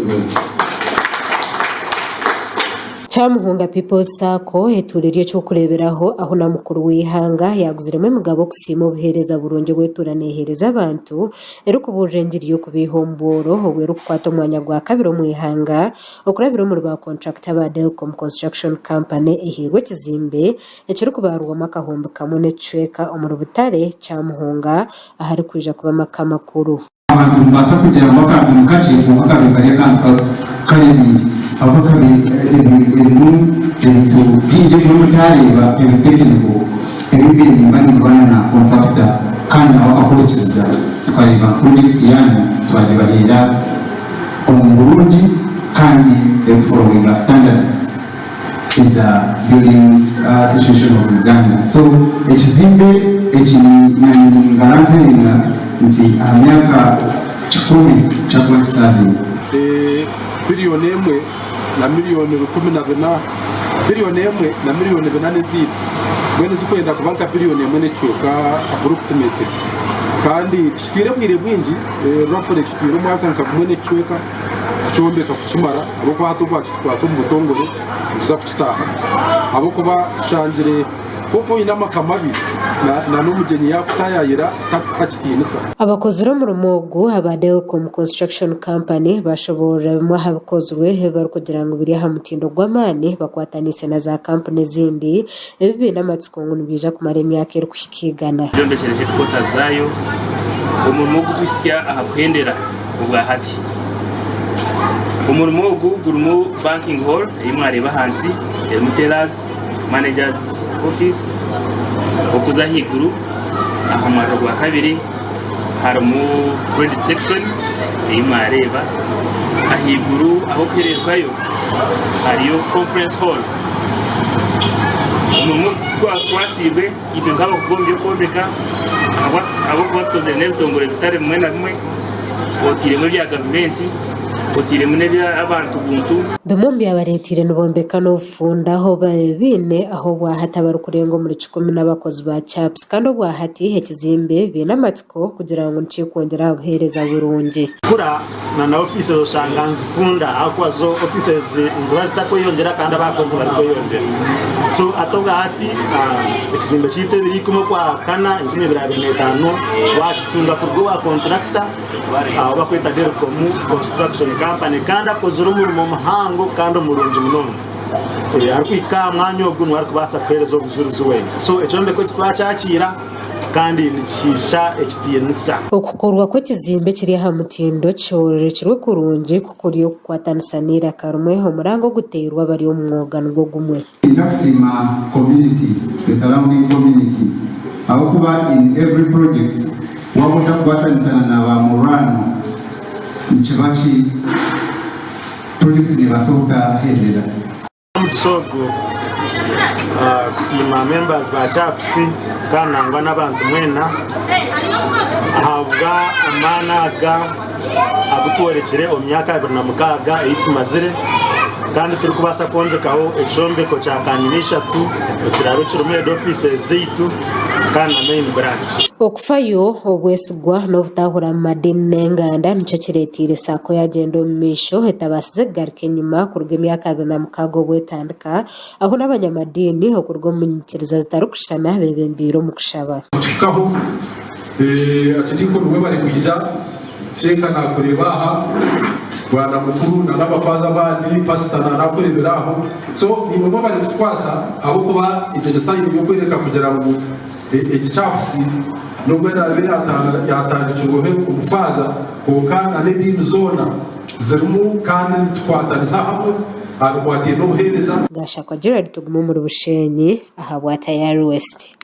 Mwebale. Kyamuhunga People's Sacco etuura eri eky'okureeberaho ahu na mukuru w'eihanga yaaguziremu emigabo kusiima obuheereza burungi obu etuura neeheereza abantu erikubuurira engiri y'okubaiha omu bworo obwo erikukwata omwanya gwakabiri omu ihanga okurabira omuri ba kontrakita ba Delcom Construction Company ehairwe ekizimbe ekirikubarirwamu akahumbi kamwe n'ekicweka omuri Butare, Kyamuhunga aharikwija kuba amaka makuru. Abantu nimubaasa kugira ngu akantu ni kakye kwonka kabaire kari akantu karemeire ahabw'okuba kabaire erimu ebintu bingi ebimwe mutaareeba ebiri technical ebi mbaire nimba nindwana na contractor kandi nawe akahurikiriza tukareeba ngu project yaanyu twagibaheera omu burungi kandi erikufollowinga standards eza Building Association of Uganda. So ekizimbe eki nanye ningarantaringa nti aha myaka kikumi kyakuba kisavinga. Biriyoni emwe na miriyoni 14, biriyoni emwe na miriyoni bina n'ezindi mbwenu zirikwenda kuba nka biriyoni emwe n'ekicweka approximately. Kandi tikitwire bwire bwingi, roughly kitwire omwaka nka gumwe n'ekicweka. Kukyombeka kukimara ahabw'okuba hati obu baakitukwasa omu butongore nituza kukitaahamu ahabw'okuba tushangire nk'oku oine amaka mabi na n'omugyenyi yaakutaayaayira takuha kitiinisa. Abakozire omurimo ogu aba Delcom Construction Company bashoboorora bimwe aha bikozirwe ebi barikugira ngu biri aha mutindo gw'amaani bakwataniise na za kampuni ezindi ebi baine amatsiko ngu nibiija kumara emyaka erikuhika igana. Yombekire headquarters zaayo omurimo ogutuhitsya aha kuhendera. obwa hati. Omurimo ogu gurimu banking hall ei mwareeba ahansi erimu tellers, managers office okuza ahaiguru aha mwariro gwakabiri harimu credit section ei mwareeba ahaiguru ah'okuhererukayo hariyo conference hall. Omurimo gwakwasiibwe itwe nk'abakugu omu by'okwombeka ahabw'okuba tukozire n'ebitongore bitari bimwe na bimwe. Otairemu ebya gavumenti, otairemu n'eby'abantu buntu. Bimwe omu byabareeteire nibombeka n'obufunda ahu baine ahu obwahati abarikurenga omuri kikumi n'abakozi ba CAPS kandi obwahati ekizimbe baine amatsiko kugira ngu nikikwongyera aha buheereza burungi. Kura na na offices oshanga nizifunda ahakuba zo offices niziba zitakweyongyera kandi abakozi barikweyongyera so hati obwahati ekizimbe kyaitu ebiro ikumi okwakana 2025 twakitunga kuruga owa contractor ou barikweta Delcom construction company kandi akozire omurimo muhango kandi omurungi munonga arikuhika aha mwanya ogu niwe arikubaasa kuheereza obujurizi wenka so ekyombeko eki twakyakiira. kandi nikihaisa ekitiinisa. Okukorwa kw'ekizimbe ekiri aha mutindo kishoboororekirwe kurungi ku kuri okukwatanisa n'eiraka rimwe omuranga oguteirwe abari omu mwoga nigwo gumwe. Ninza kusiima community, the surrounding community ahabw'okuba in every project waaba otakukwatanisana na ba murwano nikiba ki project nebaasa obutahendera. Omugisa ogu kusiima members ba CAPS kandi nangwa n'abantu mwena ahabwa amaani aga agu tworekire omu myaka 26 ei tumazire kandi turikubaasa kwombekaho ekyombeko kya kanyina ishatu ekiraabe kirimu head offices zaitu kandi na main branch. Okufayo, obwesigwa, n'obutahura mu madiini n'enganda nikyo kireeteire SACCO yagyenda omu maisho etabaasize kugaruka enyima kuruga emyaka 26 obu etandika, ahu n'abanyamadiini okuruga omu nyikiriza zitarikushushana beebembeire omu kushaba. Kutuhikaho Archdeacon webare kwija Sheeka nakureeba aha Bwana mukuru na n'abafaaza abandi pastor na nakureebera aho so nimwe mwebare kutukwasa ahabw'okuba egyo ni sign y'okwereka kugira ngu Egi capusi n'obu eraabe yaatandikirweho omufaaza, kwonka n'ediini zoona zirimu kandi nitukwatanisa hamwe aha bikwataine n'obuheereza. Gashakwa Gerald Tugume omuri Bushenyi ahabwa Tayari West.